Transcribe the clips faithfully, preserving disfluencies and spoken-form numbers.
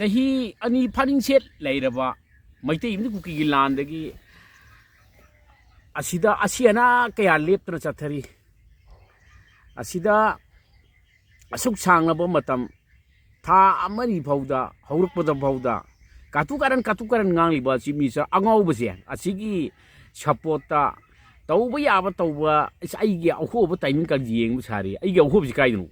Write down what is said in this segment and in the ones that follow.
ꯆꯍꯤ ꯑꯅꯤ ꯐꯥꯅꯤꯡꯁꯦꯠ ꯂꯩꯔꯕ ꯃꯩꯇꯩ ꯑꯃꯗꯤ ꯀꯨꯀꯤꯒꯤ ꯂꯥꯟꯗꯒꯤ ꯑꯁꯤꯗ ꯑꯁꯤ ꯑꯅꯥ ꯀꯌꯥ ꯂꯦꯞꯇꯅ ꯆꯠꯊꯔꯤ꯫ ꯑꯁꯤꯗ ꯑꯁꯨꯛ ꯁꯥꯡꯂꯕ ꯃꯇꯝ, ꯊꯥ ꯑꯃꯅꯤ ꯐꯥꯎꯗ, ꯍꯧꯔꯛꯄꯗ ꯐꯥꯎꯗ ꯀꯥꯇꯨ ꯀꯥꯔꯟ, ꯀꯥꯇꯨ ꯀꯥꯔꯟ ꯉꯥꯡꯂꯤꯕ ꯆꯤꯞ ꯃꯤꯅꯤꯁꯇꯔ ꯑꯉꯥꯎꯕꯁꯦ, ꯑꯁꯤꯒꯤ ꯁꯞꯄꯣꯔꯠꯇ ꯇꯧꯕ ꯌꯥꯕ ꯇꯧꯕ, ꯑꯁ, ꯑꯩꯒꯤ ꯑꯍꯣꯕ ꯇꯥꯏꯃꯤꯡ ꯀꯔꯤ ꯌꯦꯡꯕ ꯁꯥꯔꯤ? ꯑꯩꯒꯤ ꯑꯍꯣꯕꯁꯤ ꯀꯥꯏꯗꯅꯣ?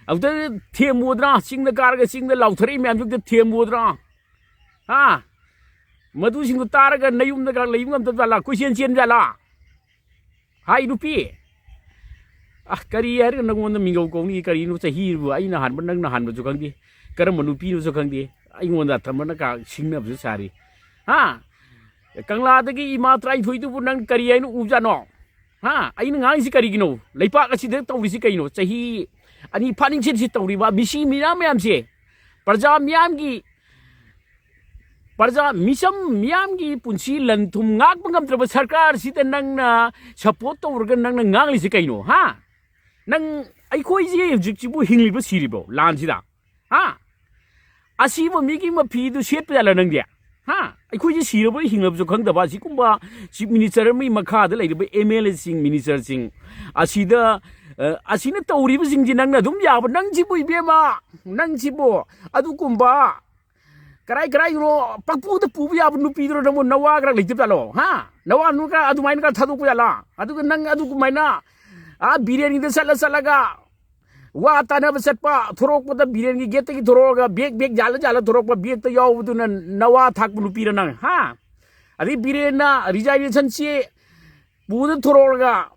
ꯑꯗꯨꯗ ꯊꯦꯝꯃꯨꯗ꯭ꯔꯥ? ꯆꯤꯡꯗ ꯀꯥꯔꯒ ꯆꯤꯡꯗ ꯂꯥꯎꯊꯔꯛꯏ ꯃꯌꯥꯝꯗꯨꯗ ꯊꯦꯝꯃꯨꯗ꯭ꯔꯥ? ꯍꯥ? ꯃꯗꯨꯁꯤꯡꯗꯨ ꯇꯥꯔꯒ ꯅꯌꯨꯝꯗꯒ ꯂꯩꯕ ꯉꯝꯗꯕ ꯖꯥꯠꯂꯥ? ꯀꯣꯏꯆꯦꯟ ꯆꯦꯟ ꯖꯥꯠꯂꯥ? ꯍꯥꯏ ꯅꯨꯄꯤ, ꯑ, ꯀꯔꯤ ꯍꯥꯏꯔꯒ ꯅꯪꯉꯣꯟꯗ ꯃꯤꯡꯒꯧ ꯀꯧꯅꯤ? ꯀꯔꯤꯅꯣ? ꯆꯍꯤꯕꯨ ꯑꯩꯅ ꯍꯥꯟꯕ, ꯅꯪꯅ ꯍꯥꯟꯕꯁꯨ ꯈꯪꯗꯦ, ꯀꯔꯝꯕ ꯅꯨꯄꯤꯅꯣꯁꯨ ꯈꯪꯗꯦ, ꯑꯩꯉꯣꯟꯗ ꯊꯝꯃꯅ ꯀꯥ ꯁꯤꯡꯅꯕꯁꯨ ꯁꯥꯔꯤ꯫ ꯍꯥ? ꯀꯪꯂꯥꯗꯒꯤ ꯏꯃꯥ ꯇꯔꯥꯅꯤꯊꯣꯏꯗꯨꯕꯨ ꯅꯪ ꯀꯔꯤ ꯍꯥꯏꯅ ꯎꯕꯖꯥꯠꯅꯣ? ꯍꯥ? ꯑꯩꯅ ꯉꯥꯡꯉꯤꯁꯤ ꯀꯔꯤꯒꯤꯅꯣ? ꯂꯩꯄꯥꯛ ꯑꯁꯤꯗ ꯇꯧꯔꯤꯁꯤ ꯀꯩꯅꯣ? ꯆꯍꯤ ꯑꯅꯤ ꯐꯥꯅꯤꯡꯁꯤꯠꯁꯤ ꯇꯧꯔꯤꯕ ꯃꯤꯁꯤ ꯃꯤꯔꯥ ꯃꯌꯥꯝꯁꯦ, ꯄ꯭ꯔꯖꯥ ꯃꯤꯌꯥꯝꯒꯤ, ꯄ꯭ꯔꯖꯥ ꯃꯤꯆꯝ ꯃꯤꯌꯥꯝꯒꯤ ꯄꯨꯟꯁꯤ ꯂꯟ ꯊꯨꯝ ꯉꯥꯛꯄ ꯉꯝꯗ꯭ꯔꯕ ꯁꯔꯀꯥꯔꯁꯤꯗ ꯅꯪꯅ ꯁꯞꯄꯣꯔꯠ ꯇꯧꯔꯒ ꯅꯪꯅ ꯉꯥꯡꯂꯤꯁꯤ ꯀꯩꯅꯣ? ꯍꯥ? ꯅꯪ, ꯑꯩꯈꯣꯏꯁꯦ ꯍꯧꯖꯤꯛꯁꯤꯕꯨ ꯍꯤꯡꯂꯤꯕ꯭ꯔꯣ ꯁꯤꯔꯤꯕ꯭ꯔꯣ ꯂꯥꯟꯁꯤꯗ? ꯍꯥ? ꯑꯁꯤꯕ ꯃꯤꯒꯤ ꯃꯐꯤꯗꯨ ꯁꯦꯠꯄ ꯌꯥꯠꯂ ꯅꯪꯗꯤ? ꯍꯥ? ꯑꯩꯈꯣꯏꯁꯦ ꯁꯤꯔꯕ꯭ꯔꯥ ꯍꯤꯡꯂꯕꯁꯨ ꯈꯪꯗꯕ ꯑꯁꯤꯒꯨꯝꯕ ꯆꯤꯐ ꯃꯤꯅꯤꯁꯇꯔ ꯑꯃꯒꯤ ꯃꯈꯥꯗ ꯂꯩꯔꯤꯕ ꯑꯦꯝ ꯑꯦꯜ ꯑꯦꯁꯤꯡ, ꯃꯤꯅꯤꯁꯇꯔꯁꯤꯡ ꯑꯁꯤꯗ, ꯑ, ꯑꯁꯤꯅ ꯇꯧꯔꯤꯕꯁꯤꯡꯁꯤ ꯅꯪꯅ ꯑꯗꯨꯝ ꯌꯥꯕ? ꯅꯪꯁꯤꯕꯨ ꯏꯕꯦꯝꯃ, ꯅꯪꯁꯤꯕꯨ ꯑꯗꯨꯒꯨꯝꯕ ꯀꯔꯥꯏ ꯀꯔꯥꯏꯅꯣ ꯄꯪꯄꯨꯗ ꯄꯨꯕ ꯌꯥꯕ ꯅꯨꯄꯤꯗꯨꯅ ꯅꯪꯕꯨ ꯅꯋꯥꯒ ꯂꯩꯇꯕ ꯖꯥꯠꯂꯣ? ꯍꯥ? ꯅꯋꯥ ꯅꯨꯒ ꯑꯗꯨꯃꯥꯏꯅꯒ ꯊꯥꯗꯣꯛꯄ ꯖꯥꯠꯂꯥ? ꯑꯗꯨꯒ ꯅꯪ ꯑꯗꯨꯃꯥꯏꯅ, ꯑꯥ, ꯕꯤꯔꯦꯟꯒꯤꯗ ꯆꯠꯂ ꯆꯠꯂꯒ ꯋꯥ ꯇꯥꯅꯕ ꯆꯠꯄ, ꯊꯣꯔꯛꯄꯗ ꯕꯤꯔꯦꯟꯒꯤ ꯒꯦꯠꯇꯒꯤ ꯊꯣꯔꯛꯑꯒ ꯕꯦꯛ ꯕꯦꯛ ꯌꯥꯜꯂ ꯌꯥꯜꯂ ꯊꯣꯔꯛꯄ, ꯕꯦꯛꯇ ꯌꯥꯎꯕꯗꯨꯅ ꯅꯋꯥ ꯊꯥꯛꯄ ꯅꯨꯄꯤꯔ ꯅꯪ? ꯍꯥ? ꯑꯗꯩ ꯕꯤꯔꯦꯟꯅ ꯔꯤꯖꯥꯏꯅꯦꯁꯟ ꯆꯦ ꯄꯨꯗ ꯊꯣꯔꯛꯑꯒ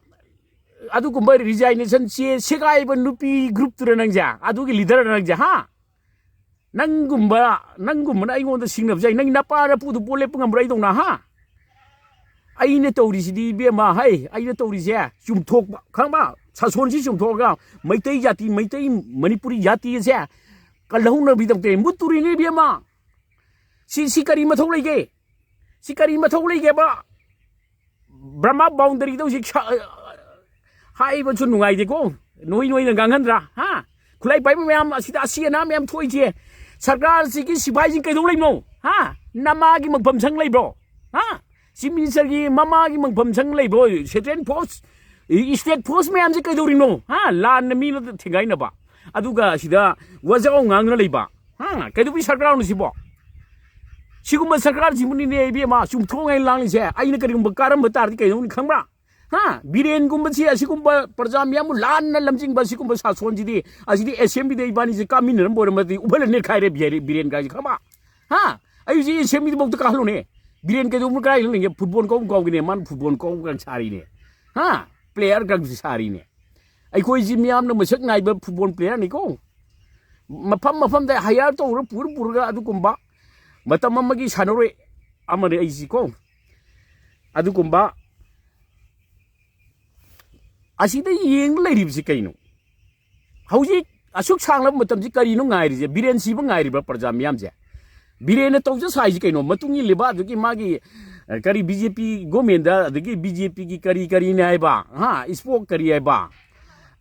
ꯑꯗꯨꯒꯨꯝꯕ ꯔꯤꯖꯥꯏꯅꯦꯁꯟ ꯆꯦ ꯁꯦꯒꯥꯏꯕ ꯅꯨꯄꯤ ꯒ꯭ꯔꯨꯞꯇꯨꯔ ꯅꯪꯁꯦ? ꯑꯗꯨꯒꯤ ꯂꯤꯗꯔ ꯅꯪꯁꯦ? ꯍꯥ? ꯅꯪꯒꯨꯝꯕ, ꯅꯪꯒꯨꯝꯕꯅ ꯑꯩꯉꯣꯟꯗ ꯁꯤꯡꯅꯕꯁꯦ, ꯅꯪ ꯅꯄꯥ ꯅꯄꯨꯗꯨ ꯄꯣ ꯂꯦꯞꯄ ꯉꯝꯕ꯭ꯔꯥ ꯑꯩꯗꯧꯅ? ꯍꯥ? ꯑꯩꯅ ꯇꯧꯔꯤꯁꯤꯗꯤ ꯏꯕꯦꯝꯃ, ꯍꯩ, ꯑꯩꯅ ꯇꯧꯔꯤꯁꯦ ꯆꯨꯝꯊꯣꯛꯄ, ꯈꯪꯕ? ꯁꯥꯁꯣꯟꯁꯤ ꯆꯨꯝꯊꯣꯛꯑꯒ ꯃꯩꯇꯩ ꯖꯥꯇꯤ, ꯃꯩꯇꯩ ꯃꯅꯤꯄꯨꯔꯤ ꯖꯥꯇꯤ ꯑꯁꯦ ꯀꯜꯍꯧꯅꯕꯒꯤꯗꯃꯛꯇ ꯃꯨꯠꯇꯨꯔꯤꯅꯦ ꯏꯕꯦꯝꯃ꯫ ꯁꯤ, ꯁꯤ ꯀꯔꯤ ꯃꯊꯧ ꯂꯩꯒꯦ? ꯁꯤ ꯀꯔꯤ ꯃꯊꯧ ꯂꯩꯒꯦꯕ? ꯕ꯭ꯔꯍꯃ ꯕꯥꯎꯟꯗꯔꯤꯗ ꯍꯧꯖꯤꯛ ꯁꯥ-, ꯍꯥꯏꯕꯁꯨ ꯅꯨꯡꯉꯥꯏꯇꯦꯀꯣ꯫ ꯅꯣꯏ ꯅꯣꯏꯅ ꯉꯥꯡꯍꯟꯗ꯭ꯔꯥ? ꯍꯥ? ꯈꯨꯠꯂꯥꯏ ꯄꯥꯏꯕ ꯃꯌꯥꯝ ꯑꯁꯤꯗ ꯑꯁꯤ ꯑꯅꯥ ꯃꯌꯥꯝ ꯊꯣꯛꯏꯁꯦ, ꯁꯔꯀꯥꯔꯁꯤꯒꯤ ꯁꯤꯐꯥꯏꯁꯤꯡ ꯀꯩꯗꯧ ꯂꯩꯕꯅꯣ? ꯍꯥ? ꯅꯃꯥꯒꯤ ꯃꯪꯐꯝ ꯁꯪ ꯂꯩꯕ꯭ꯔꯣ? ꯍꯥ? ꯆꯤꯐ ꯃꯤꯅꯤꯁꯇꯔꯒꯤ ꯃꯃꯥꯒꯤ ꯃꯪꯐꯝ ꯁꯪ ꯂꯩꯕ꯭ꯔꯣ? ꯁꯦꯟꯇ꯭ꯔꯦꯜ ꯐꯣꯔꯁ, ꯏꯁꯇꯦꯠ ꯐꯣꯔꯁ ꯃꯌꯥꯝꯁꯦ ꯀꯩꯗꯧꯔꯤꯅꯣ? ꯍꯥ? ꯂꯥꯟꯅ ꯃꯤ ꯊꯦꯡꯒꯥꯏꯅꯕ, ꯑꯗꯨꯒ ꯁꯤꯗ ꯋꯥꯖꯥꯎ ꯉꯥꯡꯅ ꯂꯩꯕ, ꯍꯥ? ꯀꯩꯗꯧꯕꯤ ꯁꯔꯀꯥꯔꯅꯣ ꯁꯤꯕꯣ? ꯁꯤꯒꯨꯝꯕ ꯁꯔꯀꯥꯔꯁꯤꯕꯨꯅꯤꯅꯦ ꯏꯕꯦꯝꯃ ꯆꯨꯝꯊꯣꯛꯉꯩ ꯂꯥꯡꯂꯤꯁꯦ꯫ ꯑꯩꯅ ꯀꯔꯤꯒꯨꯝꯕ ꯀꯥꯔꯝꯕ ꯇꯥꯔꯗꯤ ꯀꯩꯗꯧꯅꯤ ꯈꯪꯕ꯭ꯔꯥ? ꯍꯥ? ꯕꯤꯔꯦꯟꯒꯨꯝꯕꯁꯤ, ꯑꯁꯤꯒꯨꯝꯕ ꯄ꯭ꯔꯖꯥ ꯃꯤꯌꯥꯝꯕꯨ ꯂꯥꯟꯅ ꯂꯝꯖꯤꯡꯕ ꯑꯁꯤꯒꯨꯝꯕ ꯁꯥꯁꯣꯟꯁꯤꯗꯤ, ꯑꯁꯤꯗꯤ ꯑꯦꯁꯦꯝꯕ꯭ꯂꯤꯗ ꯏꯕꯥꯅꯤꯁꯦ ꯀꯥꯃꯤꯟꯅꯔꯝꯕ ꯑꯣꯏꯔꯝꯃꯗꯤ ꯎꯐꯜ ꯅꯦꯠꯈꯥꯏꯔꯦ ꯕꯤꯔꯦꯟ ꯀꯥꯏꯁꯦ ꯈꯪꯕ? ꯍꯥ? ꯑꯩ ꯍꯧꯖꯤꯛ ꯑꯦꯁꯦꯝꯕ꯭ꯂꯤꯗꯐꯥꯎꯗ ꯀꯥꯍꯜꯂꯨꯅꯦ꯫ ꯕꯤꯔꯦꯟ ꯀꯩꯗꯧꯕ ꯀꯥꯏ ꯂꯩꯒꯦ? ꯐꯨꯠꯕꯣꯜ ꯀꯥꯎ ꯀꯥꯎꯒꯤꯅꯦ, ꯃꯥꯅ ꯐꯨꯠꯕꯣꯜ ꯀꯥꯎ ꯀꯥꯡ ꯁꯥꯔꯤꯅꯦ꯫ ꯍꯥ? ꯄ꯭ꯂꯦꯌꯔ ꯀꯥꯡꯁꯤ ꯁꯥꯔꯤꯅꯦ꯫ ꯑꯩꯈꯣꯏꯁꯤ ꯃꯤꯌꯥꯝꯅ ꯃꯁꯛ ꯅꯥꯏꯕ ꯐꯨꯠꯕꯣꯜ ꯄ꯭ꯂꯦꯌꯔꯅꯤꯀꯣ꯫ ꯃꯐꯝ ꯃꯐꯝꯗ ꯍꯥꯏꯌꯔ ꯇꯧꯔ ꯄꯨꯔ ꯄꯨꯔꯒ ꯑꯗꯨꯒꯨꯝꯕ ꯃꯇꯝ ꯑꯃꯒꯤ ꯁꯥꯟꯅꯔꯣꯏ ꯑꯃꯅꯤ ꯑꯩꯁꯤꯀꯣ꯫ ꯑꯗꯨꯒꯨꯝꯕ ꯑꯁꯤꯗ ꯌꯦꯡ ꯂꯩꯔꯤꯕꯁꯤ ꯀꯩꯅꯣ? ꯍꯧꯖꯤꯛ ꯑꯁꯨꯛ ꯁꯥꯡꯂꯕ ꯃꯇꯝꯁꯤ ꯀꯔꯤꯅꯣ ꯉꯥꯏꯔꯤꯁꯦ? ꯕꯤꯔꯦꯟ ꯁꯤꯕ ꯉꯥꯏꯔꯤꯕ꯭ꯔꯥ ꯄ꯭ꯔꯖꯥ ꯃꯤꯌꯥꯝꯁꯦ? ꯕꯤꯔꯦꯟꯅ ꯇꯧꯖ ꯁꯥꯏꯁꯤ ꯀꯩꯅꯣ? ꯃꯇꯨꯡ ꯏꯜꯂꯤꯕ ꯑꯗꯨꯒꯤ ꯃꯥꯒꯤ, ꯑ, ꯀꯔꯤ ꯕꯤ ꯖꯦ ꯄꯤ ꯒꯣꯃꯦꯟꯗ, ꯑꯗꯒꯤ ꯕꯤ ꯖꯦ ꯄꯤꯒꯤ ꯀꯔꯤ ꯀꯔꯤꯅꯦ ꯍꯥꯏꯕ, ꯍꯥ, ꯏꯁꯄꯣꯛ ꯀꯔꯤ ꯍꯥꯏꯕ,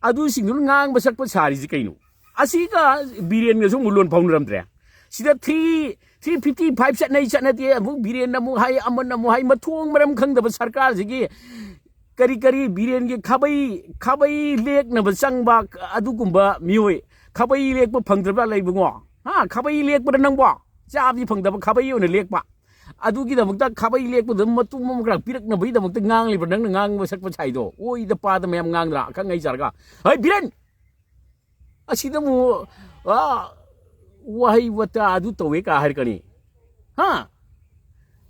ꯑꯗꯨꯁꯤꯡꯗꯨꯅ ꯉꯥꯡꯕ ꯁꯛꯄ ꯁꯥꯔꯤꯁꯤ ꯀꯩꯅꯣ? ꯑꯁꯤꯒ ꯕꯤꯔꯦꯟꯒꯁꯨ ꯑꯃꯨꯛ ꯂꯣꯟ ꯐꯥꯎꯅꯔꯝꯗ꯭ꯔꯦ꯫ ꯁꯤꯗ ꯊ꯭ꯔꯤ, ꯊ꯭ꯔꯤ ꯐꯤꯐꯇꯤ ꯐꯥꯏꯚ ꯆꯠꯅꯩ ꯆꯠꯅꯗꯦ, ꯑꯃꯨꯛ ꯕꯤꯔꯦꯟꯅ ꯑꯃꯨꯛ ꯍꯥꯏ, ꯑꯃꯅ ꯑꯃꯨꯛ ꯍꯥꯏ, ꯃꯊꯣꯡ ꯃꯔꯝ ꯈꯪꯗꯕ ꯁꯔꯀꯥꯔꯁꯤꯒꯤ ꯀꯔꯤ ꯀꯔꯤ ꯕꯤꯔꯦꯟꯒꯤ ꯈꯥꯕꯩ, ꯈꯥꯕꯩ ꯂꯦꯛꯅꯕ ꯆꯪꯕ ꯑꯗꯨꯒꯨꯝꯕ ꯃꯤꯑꯣꯏ, ꯈꯥꯕꯩ ꯂꯦꯛꯄ ꯐꯪꯗ꯭ꯔꯕ ꯂꯩꯕꯉꯣ? ꯍꯥ? ꯈꯥꯕꯩ ꯂꯦꯛꯄꯗ ꯅꯪꯕꯣ? ꯆꯥꯕꯗꯤ ꯐꯪꯗꯕ ꯈꯥꯕꯩ ꯑꯣꯏꯅ ꯂꯦꯛꯄ꯫ ꯑꯗꯨꯒꯤꯗꯃꯛꯇ ꯈꯥꯕꯩ ꯂꯦꯛꯄꯗ ꯃꯇꯨꯝ ꯑꯃ ꯈꯔ ꯄꯤꯔꯛꯅꯕꯒꯤꯗꯃꯛꯇ ꯉꯥꯡꯂꯤꯕ꯭ꯔꯥ ꯅꯪꯅ ꯉꯥꯡꯕ ꯁꯛꯄ ꯁꯥꯏꯗꯣ? ꯑꯣꯏꯗ ꯄꯥꯗ ꯃꯌꯥꯝ ꯉꯥꯡꯗ꯭ꯔꯥ? ꯑꯈꯪ ꯑꯍꯩ ꯆꯥꯔꯒ, "ꯍꯩ ꯕꯤꯔꯦꯟ! ꯑꯁꯤꯗ ꯑꯃꯨꯛ, ꯑꯥ, ꯋꯥꯍꯩ ꯋꯥꯇꯥ ꯑꯗꯨ ꯇꯧꯋꯦ" ꯀꯥ ꯍꯥꯏꯔꯛꯀꯅꯤ꯫ ꯍꯥ?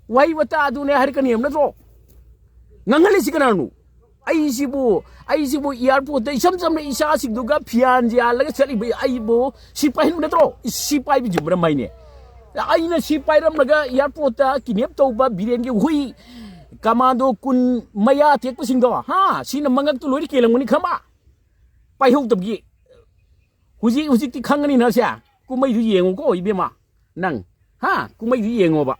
ꯋꯥꯍꯩ ꯋꯥꯇꯥ ꯑꯗꯨꯅꯦ ꯍꯥꯏꯔꯛꯀꯅꯤ ꯍꯥꯏꯕ ꯅꯠꯇ꯭ꯔꯣ? ꯉꯥꯡꯍꯜꯂꯤꯁꯤ ꯀꯅꯥꯅꯣ? ꯑꯩꯁꯤꯕꯨ, ꯑꯩꯁꯤꯕꯨ ꯑꯦꯌꯥꯔꯄꯣꯔꯠꯇ ꯏꯆꯝ ꯆꯝꯅ ꯏꯆꯥꯁꯤꯡꯗꯨꯒ ꯐꯤꯌꯥꯟ ꯌꯥꯜꯂꯒ ꯆꯠꯂꯤꯕ ꯑꯩꯕꯨ ꯁꯤꯄꯥꯏꯅꯨ ꯅꯠꯇ꯭ꯔꯣ? ꯁꯤꯄꯥꯏꯕꯁꯤ ꯃꯔꯝ ꯍꯥꯏꯅꯦ꯫ ꯑꯩꯅ ꯁꯤꯄꯥꯏꯔꯝꯂꯒ ꯑꯦꯌꯥꯔꯄꯣꯔꯠꯇ ꯀꯤꯗꯅꯦꯞ ꯇꯧꯕ ꯕꯤꯔꯦꯟꯒꯤ ꯍꯨꯏ ꯀꯃꯥꯟꯗꯣ ꯀꯨꯟ ꯃꯌꯥ ꯇꯦꯛꯄꯁꯤꯡꯗꯣ, ꯍꯥ? ꯁꯤꯅ ꯃꯉꯛꯇꯨ ꯂꯣꯏꯅ ꯀꯦꯜꯂꯝꯒꯅꯤ ꯈꯪꯕ? ꯄꯥꯏꯍꯧꯗꯕꯒꯤ꯫ ꯍꯧꯖꯤꯛ, ꯍꯧꯖꯤꯛꯇꯤ ꯈꯪꯒꯅꯤ ꯅꯪꯁꯦ꯫ ꯀꯨꯝꯍꯩꯗꯨ ꯌꯦꯡꯉꯨꯀꯣ ꯏꯕꯦꯝꯃ꯫ ꯅꯪ, ꯍꯥ? ꯀꯨꯝꯍꯩꯗꯨ ꯌꯦꯡꯉꯣꯕ꯫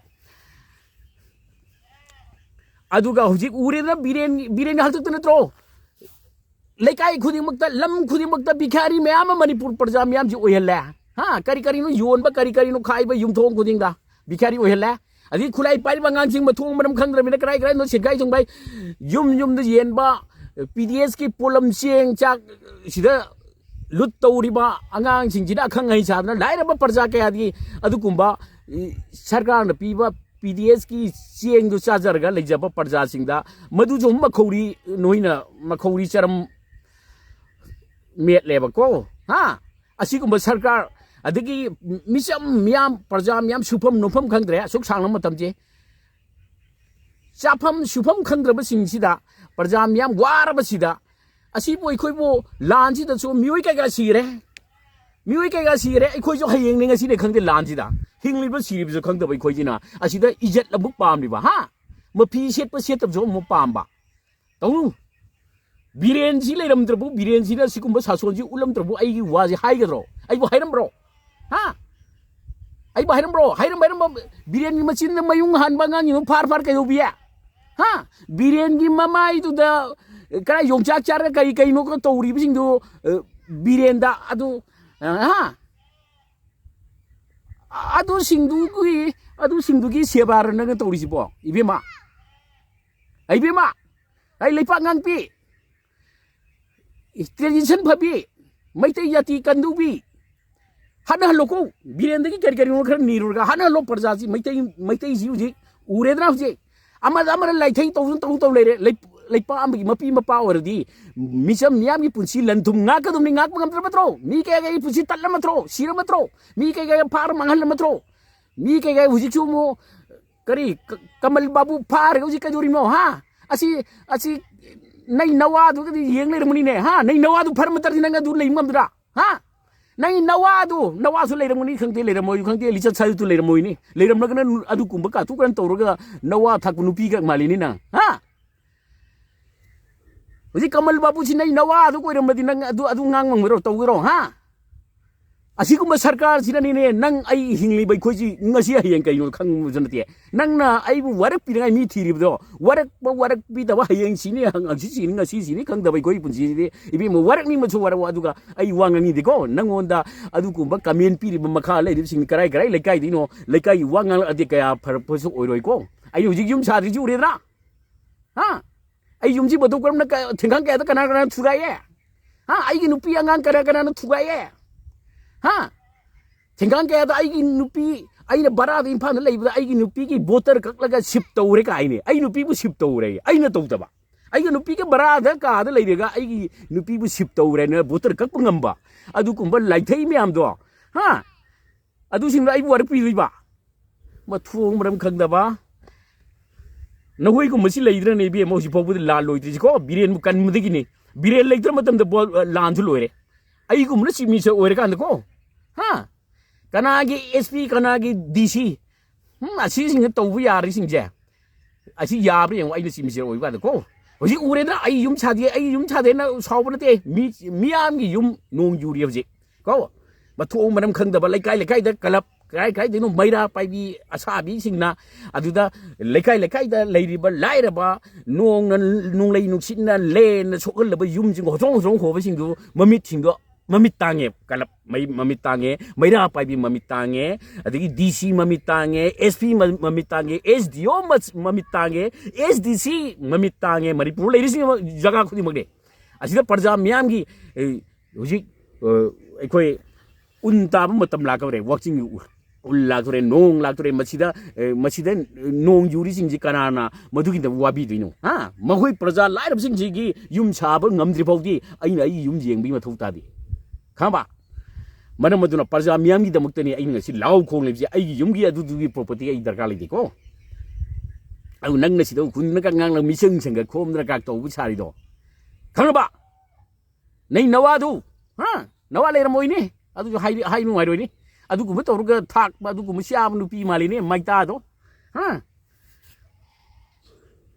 ꯑꯗꯨꯒ ꯍꯧꯖꯤꯛ ꯎꯔꯦꯗꯅ ꯕꯤꯔꯦꯟ, ꯕꯤꯔꯦꯟꯒꯤ ꯍꯥꯛꯇꯛꯇ ꯅꯠꯇ꯭ꯔꯣ? ꯂꯩꯀꯥꯏ ꯈꯨꯗꯤꯡꯃꯛꯇ, ꯂꯝ ꯈꯨꯗꯤꯡꯃꯛꯇ ꯕꯤꯈꯥꯔꯤ ꯃꯌꯥꯝ ꯑꯃ ꯃꯅꯤꯄꯨꯔ ꯄ꯭ꯔꯖꯥ ꯃꯌꯥꯝꯁꯤ ꯑꯣꯏꯍꯜꯂꯦ꯫ ꯍꯥ? ꯀꯔꯤ ꯀꯔꯤꯅꯣ ꯌꯣꯟꯕ, ꯀꯔꯤ ꯀꯔꯤꯅꯣ ꯈꯥꯏꯕ, ꯌꯨꯝꯊꯣꯡ ꯈꯨꯗꯤꯡꯗ ꯕꯤꯈꯥꯔꯤ ꯑꯣꯏꯍꯜꯂꯦ꯫ ꯑꯗꯒꯤ ꯈꯨꯠꯂꯥꯏ ꯄꯥꯏꯔꯤꯕ ꯑꯉꯥꯡꯁꯤꯡ ꯃꯊꯣꯡ ꯃꯔꯝ ꯈꯪꯗ꯭ꯔꯕꯅꯤꯅ ꯀꯔꯥꯏ ꯀꯔꯥꯏꯅꯣ ꯁꯤꯠꯈꯥꯏ ꯊꯨꯡꯈꯥꯏ, ꯌꯨꯝ ꯌꯨꯝꯗ ꯌꯦꯟꯕ, ꯄꯤ ꯗꯤ ꯑꯦꯁꯀꯤ ꯄꯣꯠꯂꯝ ꯆꯦꯡ ꯆꯥꯛ ꯁꯤꯗ ꯂꯨꯠ ꯇꯧꯔꯤꯕ ꯑꯉꯥꯡꯁꯤꯡꯁꯤꯅ ꯑꯈꯪ ꯑꯍꯩ ꯁꯥꯗꯅ ꯂꯥꯏꯔꯕ ꯄ꯭ꯔꯖꯥ ꯀꯌꯥꯗꯤ ꯑꯗꯨꯒꯨꯝꯕ, ꯏ, ꯁꯔꯀꯥꯔꯅ ꯄꯤꯕ ꯄꯤ ꯗꯤ ꯑꯦꯁꯀꯤ ꯆꯦꯡꯗꯨ ꯆꯥꯖꯔꯒ ꯂꯩꯖꯕ ꯄ꯭ꯔꯖꯥꯁꯤꯡꯗ ꯃꯗꯨꯁꯨ ꯃꯈꯧꯔꯤ, ꯅꯣꯏꯅ ꯃꯈꯧꯔꯤ ꯆꯔꯝ ꯃꯦꯠꯂꯦꯕꯀꯣ꯫ ꯍꯥ? ꯑꯁꯤꯒꯨꯝꯕ ꯁꯔꯀꯥꯔ, ꯑꯗꯒꯤ ꯃꯤꯆꯝ ꯃꯤꯌꯥꯝ, ꯄ꯭ꯔꯖꯥ ꯃꯤꯌꯥꯝ ꯁꯨꯐꯝ ꯅꯣꯝꯐꯝ ꯈꯪꯗ꯭ꯔꯦ, ꯑꯁꯨꯛ ꯁꯥꯡꯅ ꯃꯇꯝꯁꯦ꯫ ꯆꯥꯐꯝ ꯁꯨꯐꯝ ꯈꯪꯗ꯭ꯔꯕꯁꯤꯡꯁꯤꯗ, ꯄ꯭ꯔꯖꯥ ꯃꯤꯌꯥꯝ ꯋꯥꯔꯕꯁꯤꯗ, ꯑꯁꯤꯕꯨ ꯑꯩꯈꯣꯏꯕꯨ ꯂꯥꯟꯁꯤꯗꯁꯨ ꯃꯤꯑꯣꯏ ꯀꯌꯥ ꯁꯤꯔꯦ, ꯃꯤꯑꯣꯏ ꯀꯌꯥ ꯁꯤꯔꯦ, ꯑꯩꯈꯣꯏꯁꯨ ꯍꯌꯦꯡꯅꯤ ꯉꯁꯤꯅꯤ ꯈꯪꯗꯦ ꯂꯥꯟꯁꯤꯗ꯫ ꯍꯤꯡꯂꯤꯕ ꯁꯤꯔꯤꯕꯁꯨ ꯈꯪꯗꯕ ꯑꯩꯈꯣꯏꯁꯤꯅ ꯑꯁꯤꯗ ꯏꯖꯠ ꯑꯃꯨꯛ ꯄꯥꯝꯂꯤꯕ, ꯍꯥ? ꯃꯐꯤ ꯁꯦꯠꯄ ꯁꯦꯠꯇꯕꯁꯨ ꯑꯃꯨꯛ ꯄꯥꯝꯕ꯫ ꯇꯧꯅꯨ꯫ ꯕꯤꯔꯦꯟꯁꯤ ꯂꯩꯔꯝꯗ꯭ꯔꯕꯨ, ꯕꯤꯔꯦꯟꯁꯤꯅ ꯁꯤꯒꯨꯝꯕ ꯁꯥꯁꯣꯟꯁꯤ ꯎꯠꯂꯝꯗ꯭ꯔꯕꯨ ꯑꯩꯒꯤ ꯋꯥꯁꯦ ꯍꯥꯏꯒꯗ꯭ꯔꯣ? ꯑꯩꯕꯨ ꯍꯥꯏꯔꯝꯕ꯭ꯔꯣ? ꯍꯥ? ꯑꯩꯕꯨ ꯍꯥꯏꯔꯝꯕ꯭ꯔꯣ? ꯍꯥꯏꯔꯝꯕ, ꯍꯥꯏꯔꯝꯕ, ꯕꯤꯔꯦꯟꯒꯤ ꯃꯆꯤꯟꯗ ꯃꯌꯨꯡ ꯍꯥꯟꯕ ꯑꯉꯥꯡꯁꯤꯡꯗꯨ ꯐꯥꯔ ꯐꯥꯔ ꯀꯩꯗꯧꯕꯤ? ꯍꯥ? ꯕꯤꯔꯦꯟꯒꯤ ꯃꯃꯥꯏꯗꯨꯗ ꯀꯔꯥꯏ ꯌꯣꯡꯆꯥꯛ ꯆꯥꯔꯒ ꯀꯔꯤ ꯀꯩꯅꯣ ꯇꯧꯔꯤꯕꯁꯤꯡꯗꯨ, ꯑ, ꯕꯤꯔꯦꯟꯗ ꯑꯗꯨ, ꯑ, ꯍꯥ? ꯑꯗꯨꯁꯤꯡꯗꯨꯒꯤ, ꯑꯗꯨꯁꯤꯡꯗꯨꯒꯤ ꯁꯦꯕꯥꯔ ꯅꯪꯅ ꯇꯧꯔꯤꯁꯤꯕꯣ, ꯏꯕꯦꯝꯃ? ꯏꯕꯦꯝꯃ, ꯑꯩ ꯂꯩꯄꯥꯛ ꯉꯥꯛꯄꯤ, tradition ꯐꯕꯤ, ꯃꯩꯇꯩ ꯖꯥꯇꯤ ꯀꯟꯗꯧꯕꯤ, ꯍꯥꯠꯅꯍꯜꯂꯣꯀꯣ꯫ ꯕꯤꯔꯦꯟꯗꯒꯤ ꯀꯔꯤ ꯀꯔꯤꯅꯣ ꯈꯔ ꯅꯤꯔꯨꯔꯒ ꯍꯥꯠꯅꯍꯜꯂꯣ ꯄ꯭ꯔꯖꯥꯁꯤ꯫ ꯃꯩꯇꯩ, ꯃꯩꯇꯩꯁꯤ ꯍꯧꯖꯤꯛ ꯎꯔꯦꯗꯅ, ꯍꯧꯖꯤꯛ ꯑꯃꯗ ꯑꯃꯅ ꯂꯥꯏꯊꯩ ꯇꯧꯗꯨꯅ ꯇꯧ ꯇꯧ ꯂꯩꯔꯦ꯫ ꯂꯩ-, ꯂꯩꯄꯥꯛ ꯑꯃꯒꯤ ꯃꯄꯤ ꯃꯄꯥ ꯑꯣꯏꯔꯗꯤ ꯃꯤꯆꯝ ꯃꯤꯌꯥꯝꯒꯤ ꯄꯨꯟꯁꯤ ꯂꯟ ꯊꯨꯝ ꯉꯥꯛꯀꯗꯕꯅꯤ꯫ ꯉꯥꯛꯄ ꯉꯝꯗ꯭ꯔꯕ ꯅꯠꯇ꯭ꯔꯣ? ꯃꯤ ꯀꯌꯥ ꯀꯌꯥꯒꯤ ꯄꯨꯟꯁꯤ ꯇꯠꯂ ꯅꯠꯇ꯭ꯔꯣ? ꯁꯤꯔ ꯅꯠꯇ꯭ꯔꯣ? ꯃꯤ ꯀꯌꯥ ꯀꯌꯥ ꯐꯥꯔ ꯃꯥꯡꯍꯜꯂ ꯅꯠꯇ꯭ꯔꯣ? ꯃꯤ ꯀꯩꯀꯩ ꯍꯧꯖꯤꯛꯁꯨ ꯑꯃꯨꯛ ꯀꯔꯤ ꯀ-, ꯀꯃꯜ ꯕꯥꯕꯨ ꯐꯥꯔꯒ ꯍꯧꯖꯤꯛ ꯀꯩꯗꯧꯔꯤꯃꯣ, ꯍꯥ? ꯑꯁꯤ, ꯑꯁꯤ ꯅꯩ ꯅꯋꯥꯗꯨꯒꯗꯤ ꯌꯦꯡ ꯂꯩꯔꯝꯃꯅꯤꯅꯦ, ꯍꯥ? ꯅꯩ ꯅꯋꯥꯗꯨ ꯐꯔ ꯃꯇꯝꯗꯤ ꯅꯪ ꯑꯗꯨ ꯂꯩ ꯉꯝꯗ꯭ꯔꯥ, ꯍꯥ? ꯅꯩ ꯅꯋꯥꯗꯨ, ꯅꯋꯥꯁꯨ ꯂꯩꯔꯝꯒꯅꯤ ꯈꯪꯗꯦ, ꯂꯩꯔꯝꯃꯣꯏꯁꯨ ꯈꯪꯗꯦ, ꯂꯤꯆꯠ ꯁꯥꯖꯠꯇꯨ ꯂꯩꯔꯝꯃꯣꯏꯅꯤ꯫ ꯂꯩꯔꯝꯂꯒꯅ ꯑꯗꯨꯒꯨꯝꯕ ꯀꯥꯇꯨ ꯀꯥꯔꯟ ꯇꯧꯔꯒ ꯅꯋꯥ ꯊꯥꯛꯄ ꯅꯨꯄꯤꯒ ꯃꯥꯜꯂꯤꯅꯤ ꯅꯪ, ꯍꯥ? ꯍꯧꯖꯤꯛ ꯀꯃꯜ ꯕꯥꯕꯨꯁꯤ ꯅꯩ ꯅꯋꯥꯗꯨ ꯑꯣꯏꯔꯝꯃꯗꯤ ꯅꯪ ꯑꯗꯨ, ꯑꯗꯨ ꯉꯥꯡ ꯉꯝꯒꯗ꯭ꯔꯣ, ꯇꯧꯒꯗ꯭ꯔꯣ, ꯍꯥ? ꯑꯁꯤꯒꯨꯝꯕ ꯁꯔꯀꯥꯔꯁꯤꯅꯅꯤꯅꯦ ꯅꯪ ꯑꯩ ꯍꯤꯡꯂꯤꯕ ꯑꯩꯈꯣꯏꯁꯤ ꯉꯁꯤ ꯍꯌꯦꯡ ꯀꯩꯅꯣ ꯈꯪꯕꯁꯨ ꯅꯠꯇꯦ꯫ ꯅꯪꯅ ꯑꯩꯕꯨ ꯋꯥꯔꯛꯄꯤꯅꯉꯥꯏ ꯃꯤ ꯊꯤꯔꯤꯕꯗꯣ, ꯋꯥꯔꯛꯄ ꯋꯥꯔꯛꯄꯤꯗꯕ, ꯍꯌꯦꯡ ꯁꯤꯅꯤ, ꯍꯪ-, ꯍꯪꯆꯤꯠ ꯁꯤꯅꯤ, ꯉꯁꯤ ꯁꯤꯅꯤ ꯈꯪꯗꯕ ꯑꯩꯈꯣꯏꯒꯤ ꯄꯨꯟꯁꯤꯁꯤꯗꯤ, ꯏꯕꯦꯝꯃ, ꯋꯥꯔꯛꯅꯤꯡꯕꯁꯨ ꯋꯥꯔꯛꯑꯣ꯫ ꯑꯗꯨꯒ ꯑꯩ ꯋꯥ ꯉꯥꯡꯅꯤꯡꯗꯦꯀꯣ, ꯅꯪꯉꯣꯟꯗ ꯑꯗꯨꯒꯨꯝꯕ ꯀꯃꯦꯟ ꯄꯤꯔꯤꯕ ꯃꯈꯥ ꯂꯩꯔꯤꯕꯁꯤꯡ ꯀꯔꯥꯏ ꯀꯔꯥꯏ ꯂꯩꯀꯥꯏꯗꯩꯅꯣ, ꯂꯩꯀꯥꯏꯒꯤ ꯋꯥ ꯉꯥꯡꯂꯛꯑꯗꯤ ꯀꯌꯥ ꯐꯔꯛꯄꯁꯨ ꯑꯣꯏꯔꯣꯏꯀꯣ꯫ ꯑꯩ ꯍꯧꯖꯤꯛ ꯌꯨꯝ ꯁꯥꯗ꯭ꯔꯤꯁꯤ ꯎꯔꯦꯗ꯭ꯔꯥ? ꯍꯥ? ꯑꯩ ꯌꯨꯝꯁꯤ ꯃꯇꯧ ꯀꯔꯝꯅ ꯀ-, ꯊꯦꯡꯈꯥꯡ ꯀꯌꯥꯗ ꯀꯅꯥ ꯀꯅꯥꯅ ꯊꯨꯒꯥꯏꯌꯦ? ꯍꯥ? ꯑꯩꯒꯤ ꯅꯨꯄꯤ ꯑꯉꯥꯡ ꯀꯅꯥ ꯀꯅꯥꯅ ꯊꯨꯒꯥꯏꯌꯦ? ꯍꯥ? ꯊꯦꯡꯈꯥꯡ ꯀꯌꯥꯗ ꯑꯩꯒꯤ ꯅꯨꯄꯤ, ꯑꯩꯅ ꯕꯔꯥꯗ ꯏꯝꯐꯥꯜꯗ ꯂꯩꯕꯗ ꯑꯩꯒꯤ ꯅꯨꯄꯤꯒꯤ ꯕꯣꯇꯔ ꯀꯛꯂꯒ ꯁꯤꯞ ꯇꯧꯔꯦ ꯀꯥꯏꯅꯦ꯫ ꯑꯩ ꯅꯨꯄꯤꯕꯨ ꯁꯤꯞ ꯇꯧꯔꯦ, ꯑꯩꯅ ꯇꯧꯗꯕ꯫ ꯑꯩꯒꯤ ꯅꯨꯄꯤꯒ ꯕꯔꯥꯗ ꯀꯥꯗ ꯂꯩꯔꯒ ꯑꯩꯒꯤ ꯅꯨꯄꯤꯕꯨ ꯁꯤꯞ ꯇꯧꯔꯦꯅ ꯕꯣꯇꯔ ꯀꯛꯄ ꯉꯝꯕ ꯑꯗꯨꯒꯨꯝꯕ ꯂꯥꯏꯊꯩ ꯃꯌꯥꯝꯗꯣ, ꯍꯥ? ꯑꯗꯨꯁꯤꯡꯗꯣ ꯑꯩꯕꯨ ꯋꯥꯔꯛꯄꯤꯗꯣꯏꯕ? ꯃꯊꯣꯡ ꯃꯔꯝ ꯈꯪꯗꯕ꯫ ꯅꯈꯣꯏꯒꯨꯝꯕꯁꯤ ꯂꯩꯗ꯭ꯔꯅꯦ ꯏꯕꯦꯝꯃ, ꯍꯧꯖꯤꯛ ꯐꯥꯎꯕꯗ ꯂꯥꯟ ꯂꯣꯏꯗ꯭ꯔꯤꯁꯤꯀꯣ? ꯕꯤꯔꯦꯟꯕꯨ ꯀꯟꯕꯗꯒꯤꯅꯤ꯫ ꯕꯤꯔꯦꯟ ꯂꯩꯇ꯭ꯔ ꯃꯇꯝꯗ ꯕꯣꯜ-, ꯑ, ꯂꯥꯟꯁꯨ ꯂꯣꯏꯔꯦ꯫ ꯑꯩꯒꯨꯝꯕꯅ ꯆꯤꯞ ꯃꯤꯅꯤꯁꯇꯔ ꯑꯣꯏꯔꯀꯥꯟꯗꯀꯣ, ꯍꯥ? ꯀꯅꯥꯒꯤ ꯑꯦꯁ ꯄꯤ, ꯀꯅꯥꯒꯤ ꯗꯤ ꯁꯤ? ꯎꯝ, ꯑꯁꯤꯁꯤꯡꯁꯦ ꯇꯧꯕ ꯌꯥꯔꯤꯁꯤꯡꯁꯦ꯫ ꯑꯁꯤ ꯌꯥꯕ꯭ꯔꯥ ꯌꯦꯡꯉꯣ, ꯑꯩꯅ ꯆꯤꯞ ꯃꯤꯅꯤꯁꯇꯔ ꯑꯣꯏꯕ ꯀꯥꯟꯗꯀꯣ꯫ ꯍꯧꯖꯤꯛ ꯎꯔꯦꯗꯅ, ꯑꯩ ꯌꯨꯝ ꯁꯥꯗꯦ, ꯑꯩ ꯌꯨꯝ ꯁꯥꯗꯦꯅ ꯁꯥꯎꯕ ꯅꯠꯇꯦ꯫ ꯃꯤ, ꯃꯤꯌꯥꯝꯒꯤ ꯌꯨꯝ ꯅꯣꯡ ꯌꯨꯔꯤ ꯍꯧꯖꯤꯛ꯫ ꯀꯣ? ꯃꯊꯣꯡ ꯃꯔꯝ ꯈꯪꯗꯕ ꯂꯩꯀꯥꯏ ꯂꯩꯀꯥꯏꯗ ꯀꯂꯞ, ꯀꯔꯥꯏ ꯀꯔꯥꯏꯗꯩꯅꯣ ꯃꯩꯔꯥ ꯄꯥꯏꯕꯤ ꯑꯁꯥꯕꯤꯁꯤꯡꯅ ꯑꯗꯨꯗ ꯂꯩꯀꯥꯏ ꯂꯩꯀꯥꯏꯗ ꯂꯩꯔꯤꯕ ꯂꯥꯏꯔꯕ, ꯅꯣꯡꯅ, ꯅꯣꯡꯂꯩ ꯅꯨꯡꯁꯤꯠꯅ ꯂꯦꯟꯅ ꯁꯣꯛꯍꯜꯂꯕ ꯌꯨꯝꯁꯤꯡ, ꯍꯣꯆꯣꯡ ꯍꯣꯆꯣꯡ ꯍꯣꯕꯁꯤꯡꯗꯨ ꯃꯃꯤꯠꯁꯤꯡꯗꯣ ꯃꯃꯤꯠ ꯇꯥꯡꯉꯦ꯫ ꯀꯂꯞ ꯃꯩ ꯃꯃꯤꯠ ꯇꯥꯡꯉꯦ, ꯃꯩꯔꯥ ꯄꯥꯏꯕꯤ ꯃꯃꯤꯠ ꯇꯥꯡꯉꯦ, ꯑꯗꯒꯤ ꯗꯤ ꯁꯤ ꯃꯃꯤꯠ ꯇꯥꯡꯉꯦ, ꯑꯦꯁ ꯄꯤ ꯃ-, ꯃꯃꯤꯠ ꯇꯥꯡꯉꯦ, ꯑꯦꯁ ꯗꯤ ꯑꯣ ꯃꯁ-, ꯃꯃꯤꯠ ꯇꯥꯡꯉꯦ, ꯑꯦꯁ ꯗꯤ ꯁꯤ ꯃꯃꯤꯠ ꯇꯥꯡꯉꯦ꯫ ꯃꯅꯤꯄꯨꯔ ꯂꯩꯔꯤꯁꯤꯡ ꯖꯒꯥ ꯈꯨꯗꯤꯡꯃꯛꯅꯦ꯫ ꯑꯁꯤꯗ ꯄ꯭ꯔꯖꯥ ꯃꯤꯌꯥꯝꯒꯤ, ꯑꯦ, ꯍꯧꯖꯤꯛ, ꯑ, ꯑꯩꯈꯣꯏ ꯎꯟ ꯇꯥꯕ ꯃꯇꯝ ꯂꯥꯛꯀꯗꯧꯔꯦ, ꯋꯥꯛꯆꯤꯡꯒꯤ ꯎ-, ꯎꯟ ꯂꯥꯛꯇꯣꯔꯦ, ꯅꯣꯡ ꯂꯥꯛꯇꯣꯔꯦ꯫ ꯃꯁꯤꯗ, ꯑꯦ, ꯃꯁꯤꯗ ꯅꯣꯡ ꯌꯨꯔꯤꯁꯤꯡꯁꯤ ꯀꯅꯥꯅ ꯃꯗꯨꯒꯤꯗꯃꯛ ꯋꯥꯕꯤꯗꯣꯏꯅꯣ? ꯍꯥ? ꯃꯈꯣꯏ ꯄ꯭ꯔꯖꯥ ꯂꯥꯏꯔꯕꯁꯤꯡꯁꯤꯒꯤ ꯌꯨꯝ ꯁꯥꯕ ꯉꯝꯗ꯭ꯔꯤ ꯐꯥꯎꯗꯤ ꯑꯩꯅ ꯑꯩꯒꯤ ꯌꯨꯝ ꯌꯦꯡꯕꯒꯤ ꯃꯊꯧ ꯇꯥꯗꯦ꯫ ꯈꯪꯉꯕ? ꯃꯔꯝ ꯑꯗꯨꯅ ꯄ꯭ꯔꯖꯥ ꯃꯤꯌꯥꯝꯒꯤꯗꯃꯛꯇꯅꯤ ꯑꯩꯅ ꯉꯁꯤ ꯂꯥꯎ ꯈꯣꯡꯂꯤꯕꯁꯦ꯫ ꯑꯩꯒꯤ ꯌꯨꯝꯒꯤ ꯑꯗꯨꯗꯨꯒꯤ ꯄ꯭ꯔꯣꯄꯔꯇꯤ ꯑꯩ ꯗꯔꯀꯥꯔ ꯂꯩꯇꯦꯀꯣ꯫ ꯑꯗꯨ ꯅꯪꯅ ꯁꯤꯗ ꯎꯈꯨꯟꯗꯅ ꯀ ꯉꯥꯡꯅ ꯃꯤꯆꯪ ꯁꯪꯒ ꯈꯣꯝꯗꯅ ꯀ ꯇꯧꯕ ꯁꯥꯔꯤꯗꯣ, ꯈꯪꯉꯕ? ꯅꯩ ꯅꯋꯥꯗꯨ, ꯍꯥ? ꯅꯋꯥ ꯂꯩꯔꯝꯃꯣꯏꯅꯦ꯫ ꯑꯗꯨꯁꯨ ꯍꯥꯏ, ꯍꯥꯏ ꯅꯨꯡꯉꯥꯏꯔꯣꯏꯅꯦ꯫ ꯑꯗꯨꯒꯨꯝꯕ ꯇꯧꯔꯒ ꯊꯥꯛꯄ, ꯑꯗꯨꯒꯨꯝꯕ ꯆꯥꯕ ꯅꯨꯄꯤ ꯃꯥꯜꯂꯤꯅꯦ, ꯃꯩꯇꯥꯗꯣ꯫ ꯍꯥ?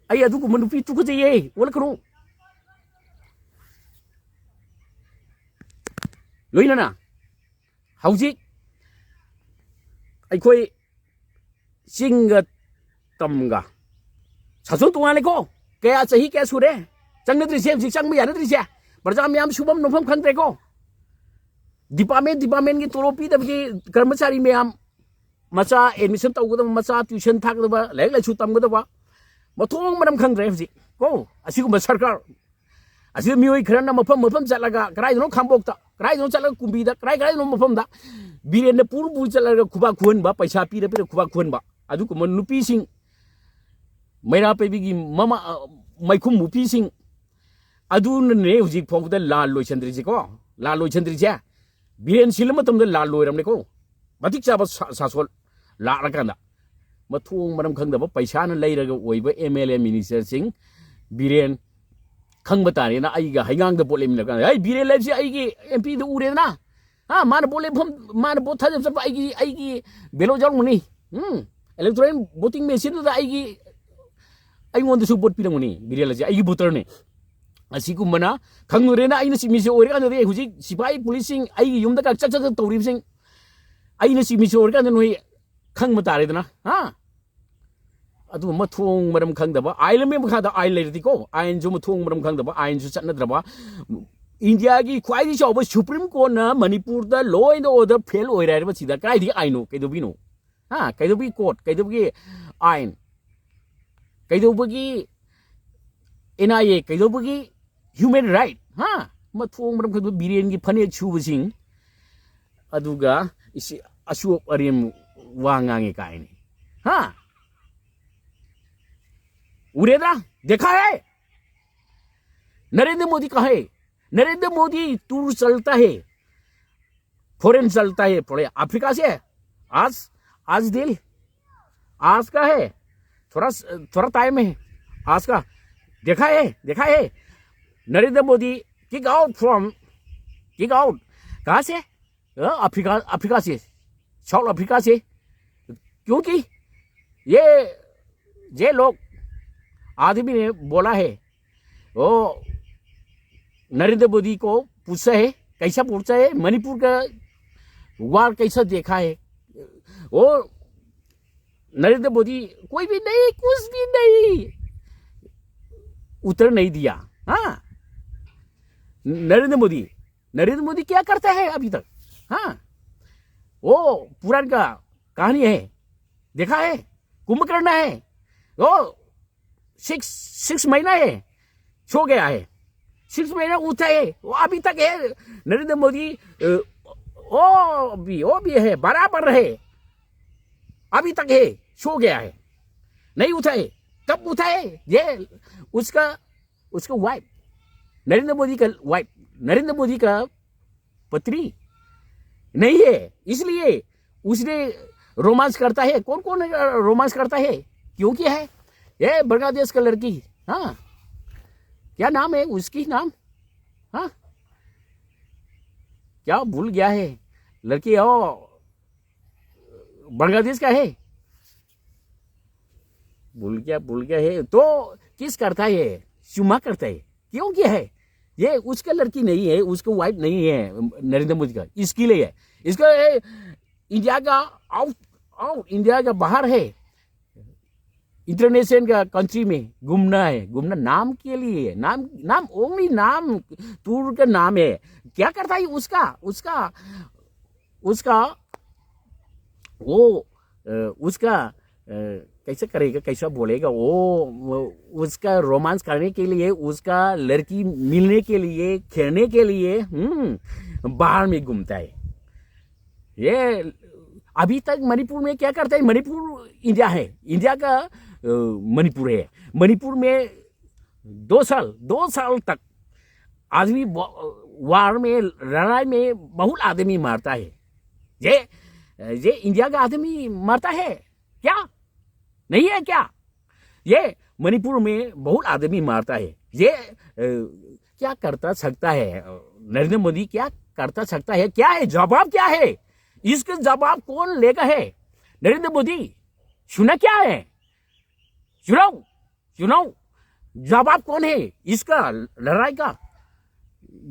ꯑꯩ ꯑꯗꯨꯒꯨꯝꯕ ꯅꯨꯄꯤ ꯇꯨꯀꯠꯆꯩꯌꯦ, ꯑꯣꯜꯂꯛꯀꯅꯨ꯫ ꯂꯣꯏꯅꯅ ꯍꯧꯖꯤꯛ ꯑꯩꯈꯣꯏ ꯆꯤꯡꯒ ꯇꯝꯒ ꯁꯥꯁꯣꯟ ꯇꯣꯉꯥꯜꯂꯦꯀꯣ꯫ ꯀꯌꯥ, ꯆꯍꯤ ꯀꯌꯥ ꯁꯨꯔꯦ ꯆꯪꯅꯗ꯭ꯔꯤꯁꯦ, ꯍꯧꯖꯤꯛ ꯆꯪꯕ ꯌꯥꯅꯗ꯭ꯔꯤꯁꯦ? ꯄ꯭ꯔꯖꯥ ꯃꯌꯥꯝ ꯁꯨꯐꯝ ꯅꯣꯝꯐꯝ ꯈꯪꯗ꯭ꯔꯦꯀꯣ꯫ ꯗꯤꯄꯥꯔꯠꯃꯦꯟ ꯗꯤꯄꯥꯔꯠꯃꯦꯟꯒꯤ ꯇꯣꯂꯣꯞ ꯄꯤꯗꯕꯒꯤ ꯀꯔꯃꯆꯥꯔꯤ ꯃꯌꯥꯝ, ꯃꯆꯥ ꯑꯦꯗꯃꯤꯁꯟ ꯇꯧꯒꯗꯕ, ꯃꯆꯥ ꯇ꯭ꯌꯨꯁꯟ ꯊꯥꯒꯗꯕ, ꯂꯥꯏꯔꯤꯛ ꯂꯥꯏꯁꯨ ꯇꯝꯒꯗꯕ, ꯃꯊꯣꯡ ꯃꯔꯝ ꯈꯪꯗ꯭ꯔꯦ ꯍꯧꯖꯤꯛ ꯀꯣ꯫ ꯑꯁꯤꯒꯨꯝꯕ ꯁꯔꯀꯥꯔ ꯑꯁꯤꯗ ꯃꯤꯑꯣꯏ ꯈꯔꯅ ꯃꯐꯝ ꯃꯐꯝ ꯆꯠꯂꯒ, ꯀꯗꯥꯏꯗꯅꯣ ꯈꯥꯡꯕꯣꯛꯇ, ꯀꯗꯥꯏꯗꯅꯣ ꯆꯠꯂꯒ ꯀꯨꯝꯕꯤꯗ, ꯀꯗꯥꯏ ꯀꯗꯥꯏꯗꯅꯣ ꯃꯐꯝꯗ ꯕꯤꯔꯦꯟꯅ ꯄꯨꯔ ꯄꯨꯔ ꯆꯠꯂꯒ ꯈꯨꯕꯥꯛ ꯈꯨꯍꯟꯕ, ꯄꯩꯁꯥ ꯄꯤꯔ ꯄꯤꯔ ꯈꯨꯕꯥꯛ ꯈꯨꯍꯟꯕ꯫ ꯑꯗꯨꯒꯨꯝꯕ ꯅꯨꯄꯤꯁꯤꯡ, ꯃꯩꯔꯥ ꯄꯥꯏꯕꯤꯒꯤ ꯃꯃꯥ, ꯃꯩꯈꯨ ꯃꯨꯄꯤꯁꯤꯡ ꯑꯗꯨꯅꯅꯦ ꯍꯧꯖꯤꯛ ꯐꯥꯎꯕꯗ ꯂꯥꯜ ꯂꯣꯏꯁꯟꯗ꯭ꯔꯤꯁꯦꯀꯣ꯫ ꯂꯥꯜ ꯂꯣꯏꯁꯟꯗ꯭ꯔꯤꯁꯦ ꯕꯤꯔꯦꯟ ꯁꯤꯜꯂ ꯃꯇꯝꯗ ꯂꯥꯜ ꯂꯣꯏꯔꯝꯅꯦꯀꯣ꯫ ꯃꯇꯤꯛ ꯆꯥꯕ ꯁꯥ-, ꯁꯥꯁꯣꯜ ꯂꯥꯛꯂꯀꯥꯟꯗ ꯃꯊꯣꯡ ꯃꯔꯝ ꯈꯪꯗꯕ ꯄꯩꯁꯥꯅ ꯂꯩꯔꯒ ꯑꯣꯏꯕ ꯑꯦꯝ ꯑꯦꯜ ꯑꯦ ꯃꯤꯅꯤꯁꯇꯔꯁꯤꯡ ꯕꯤꯔꯦꯟ ꯈꯪꯕ ꯇꯥꯔꯦꯅ ꯑꯩꯒ ꯍꯩꯉꯥꯡꯗ ꯄꯣꯠ ꯂꯦꯞꯃꯤꯟꯅꯔ ꯀꯥꯟꯗ, "ꯑꯩ ꯕꯤꯔꯦꯟ ꯂꯩꯕꯁꯤ ꯑꯩꯒꯤ ꯑꯦꯝ ꯄꯤꯗ ꯎꯔꯦꯗꯅ, ꯍꯥ, ꯃꯥꯅ ꯄꯣꯠ ꯂꯦꯞꯐꯝ, ꯃꯥꯅ ꯄꯣꯠ ꯊꯥꯗꯕ ꯆꯠꯄ ꯑꯩꯒꯤ, ꯑꯩꯒꯤ ꯕꯦꯂꯣꯠ ꯌꯥꯎꯔꯝꯒꯅꯤ, ꯎꯝ, ꯏꯂꯦꯛꯇꯣꯔꯦꯜ ꯚꯣꯇꯤꯡ ꯃꯦꯆꯤꯟꯗꯨꯗ ꯑꯩꯒꯤ, ꯑꯩꯉꯣꯟꯗꯁꯨ ꯄꯣꯠ ꯄꯤꯔꯝꯒꯅꯤ, ꯕꯤꯔꯦꯟ ꯑꯁꯤ ꯑꯩꯒꯤ ꯚꯣꯇꯔꯅꯤ"꯫ ꯑꯁꯤꯒꯨꯝꯕꯅ ꯈꯪꯂꯨꯔꯦꯅ ꯑꯩꯅ ꯆꯤꯞ ꯃꯤꯅꯤꯁꯇꯔ ꯑꯣꯏꯔꯀꯥꯟꯗꯗꯤ ꯍꯧꯖꯤꯛ ꯁꯤꯐꯥꯏ ꯄꯨꯂꯤꯁꯁꯤꯡ ꯑꯩꯒꯤ ꯌꯨꯝꯗ ꯀꯛ ꯆꯠ ꯆꯠ ꯆꯠ ꯇꯧꯔꯤꯕꯁꯤꯡ, ꯑꯩꯅ ꯆꯤꯞ ꯃꯤꯅꯤꯁꯇꯔ ꯑꯣꯏꯔꯀꯥꯟꯗ ꯅꯣꯏ ꯈꯪꯕ ꯇꯥꯔꯦꯗꯅ, ꯍꯥ? ꯑꯗꯨꯒꯨꯝꯕ ꯃꯊꯣꯡ ꯃꯔꯝ ꯈꯪꯗꯕ, ꯑꯥꯏꯟ ꯑꯃꯒꯤ ꯃꯈꯥꯗ ꯑꯥꯏꯟ ꯂꯩꯔꯗꯤꯀꯣ, ꯑꯥꯏꯟꯁꯨ ꯃꯊꯣꯡ ꯃꯔꯝ ꯈꯪꯗꯕ, ꯑꯥꯏꯟꯁꯨ ꯆꯠꯅꯗ꯭ꯔꯕ, ꯏꯟꯗꯤꯌꯥꯒꯤ ꯈ꯭ꯋꯥꯏꯗꯒꯤ ꯆꯥꯎꯕ ꯁꯨꯄ꯭ꯔꯤꯝ ꯀꯣꯔꯠꯅ ꯃꯅꯤꯄꯨꯔꯗ law and order fail ꯑꯣꯏꯔꯦ ꯍꯥꯏꯔꯤꯕꯁꯤꯗ ꯀꯗꯥꯏꯗꯒꯤ ꯑꯥꯏꯟꯅꯣ? ꯀꯩꯗꯧꯕꯤꯅꯣ? ꯍꯥ? ꯀꯩꯗꯧꯕꯒꯤ ꯀꯣꯔꯠ? ꯀꯩꯗꯧꯕꯒꯤ ꯑꯥꯏꯟ? ꯀꯩꯗꯧꯕꯒꯤ ꯑꯦꯟ ꯑꯥꯏ ꯑꯦ? ꯀꯩꯗꯧꯕꯒꯤ human right? ꯍꯥ? ꯃꯊꯣꯡ ꯃꯔꯝ ꯈꯪꯗꯕ ꯕꯤꯔꯦꯟꯒꯤ ꯐꯅꯦꯛ ꯁꯨꯕꯁꯤꯡ, ꯑꯗꯨꯒ ꯏꯁꯤ-, ꯑꯆꯣꯞ ꯑꯔꯦꯝ ꯋꯥ ꯉꯥꯡꯉꯦ ꯀꯥꯏꯅ, ꯍꯥ? उरेदा देखा है? नरेंद्र मोदी कहाँ है? नरेंद्र मोदी टूर चलता है, फॉरेन चलता है, थोड़े अफ्रीका से। आज, आज दिल, आज का है, थोड़ा, थोड़ा टाइम है आज का। देखा है, देखा है, Narendra Modi kick out from, kick out। कहाँ से? अ, अफ्रीका, अफ्रीका से, साउथ अफ्रीका से। क्योंकि ये, ये लोग, आदमी ने बोला है, वो नरेंद्र मोदी को पूछा है, कैसा पूछा है, मणिपुर का वार कैसा देखा है? वो नरेंद्र मोदी कोई भी नहीं, कुछ भी नहीं, उत्तर नहीं दिया। हाँ, नरेंद्र मोदी, नरेंद्र मोदी क्या करता है अभी तक? हाँ, वो पुराण का कहानी है, देखा है? कुंभकर्ण है, वो सिक्स सिक्स महीना है, सो गया है। सिक्स महीना उठा है, वो अभी तक है। नरेंद्र मोदी, अ, वो भी वो भी है, बराबर है, अभी तक है, सो गया है, नहीं उठा है। कब उठा है? ये उसका उसका वाइफ, नरेंद्र मोदी का वाइफ, नरेंद्र मोदी का पत्नी नहीं है, इसलिए उसने रोमांस करता है। कौन कौन रोमांस करता है? क्यों किया है? ये बांग्लादेश का लड़की, हाँ, क्या नाम है उसकी नाम? हाँ, क्या भूल गया है? लड़की हो, बांग्लादेश का है, भूल गया, भूल गया है। तो किस करता है? चुम्मा करता है। क्यों किया है? ये उसका लड़की नहीं है, उसका वाइफ नहीं है नरेंद्र मोदी का, इसके लिए है। इसका ये इंडिया का आउट आउट इंडिया का बाहर है, इंटरनेशनल का कंट्री में घूमना है। घूमना नाम के लिए, नाम नाम ओनली नाम, टूर का नाम है। क्या करता है उसका उसका उसका वो अ, उसका अ, कैसे करेगा, कैसा बोलेगा वो, वो उसका रोमांस करने के लिए, उसका लड़की मिलने के लिए, खेलने के लिए हम्म बाहर में घूमता है। ये अभी तक मणिपुर में क्या करता है? मणिपुर इंडिया है, इंडिया का अ, मणिपुर है। मणिपुर में दो साल दो साल तक आदमी वार में, लड़ाई में बहुत आदमी मारता है। ये ये इंडिया का आदमी मारता है क्या? नहीं है क्या? ये मणिपुर में बहुत आदमी मारता है। ये अ, क्या करता सकता है नरेंद्र मोदी? क्या करता सकता है? क्या है जवाब, क्या है? इसका जवाब कौन लेगा है? नरेंद्र मोदी, सुना क्या है? सुनाओ, सुनाओ, जवाब कौन है इसका, लड़ाई का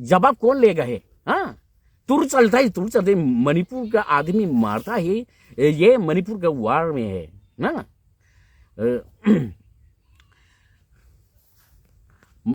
जवाब कौन लेगा है? हाँ, टूर चलता है, टूर चलते है, मणिपुर का आदमी मारता है, ये मणिपुर का वार में है ना। अ,